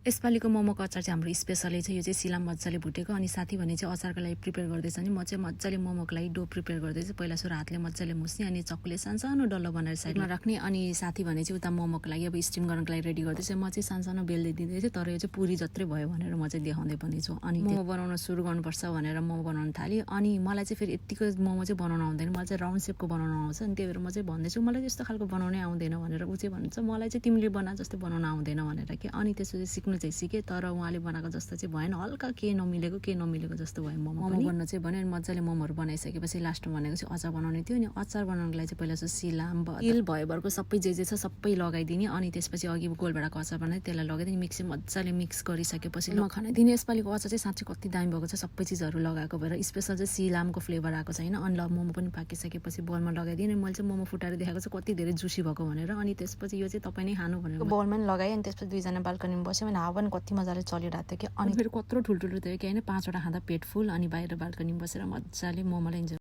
यसपालिको मोमोको अचार चाहिँ हाम्रो स्पेसलै छ। यो चाहिँ सिलाम मजाले भुटेको अनि साथी भने चाहिँ अचारको लागि प्रिपेयर गर्दैछ नि म चाहिँ मजाले मोमोको लागि डो प्रिपेयर गर्दैछु। पहिला सुरु हातले मजाले मुस्ने अनि चक्कुले सानो डल्लो बनाएर साइडमा राख्ने अनि साथी भने चाहिँ उता मोमोको लागि अब स्टिम गर्नको लागि रेडी गर्दैछ। म चाहिँ सानो बेल्दै दिँदैछु तर यो चाहिँ पुरी जत्रै भयो भनेर म चाहिँ देखाउँदै पनि छु। अनि मोमो बनाउन सुरु गर्नुपर्छ भनेर मोमो बनाउन थालेँ अनि मलाई चाहिँ फेरि यतिको मोमो चाहिँ बनाउन आउँदैन। मलाई चाहिँ राउन्ड सेपको बनाउन आउँछ अनि त्यही भएर म चाहिँ भन्दैछु मलाई यस्तो खालको बनाउनै आउँदैन भनेर ऊ चाहिँ भन्छ मलाई चाहिँ तिमीले बना जस्तै बनाउन आउँदैन भनेर कि अनि त्यसपछि सिक्नु चाहिँ सिकेँ तर उहाँले बनाएको जस्तो चाहिँ भएन। हल्का के नमिलेको जस्तो भयो। मोमो बन्न चाहिँ भन्यो अनि मजाले मोमोहरू बनाइसकेपछि लास्टमा भनेको चाहिँ अचार बनाउने थियो अनि अचार बनाउनको लागि चाहिँ पहिला चाहिँ सिलाम तिल भयोभरको सबै जे छ सबै लगाइदिने अनि त्यसपछि अघि गोलभेडाको अचार बनाएँ त्यसलाई लगाइदिने मजाले मिक्स गरिसकेपछि खनाइदिने। यसपालिको अचार चाहिँ साँच्चै कति दामी भएको छ सबै चिजहरू लगाएको भएर स्पेसल चाहिँ सिलामको फ्लेभर आएको छैन। अनि मोमो पनि पाकिसकेपछि बलमा लगाइदिएँ अनि मैले चाहिँ मोमो फुटाएर देखाएको चाहिँ कति धेरै जुसी भएको भनेर अनि त्यसपछि यो चाहिँ तपाईँ नै खानु भनेर बलमा लगाएँ अनि त्यसपछि दुईजना बाल्कनीमा बस्यो भने हावा पनि कति मजाले चलिरहेको थियो कि अनि फेरि कत्रो ठुल्ठुलो थियो कि होइन 5वटा खाँदा पेट फुल अनि बाहिर बाल्कनीमा बसेर मजाले मोमोलाई इन्जोय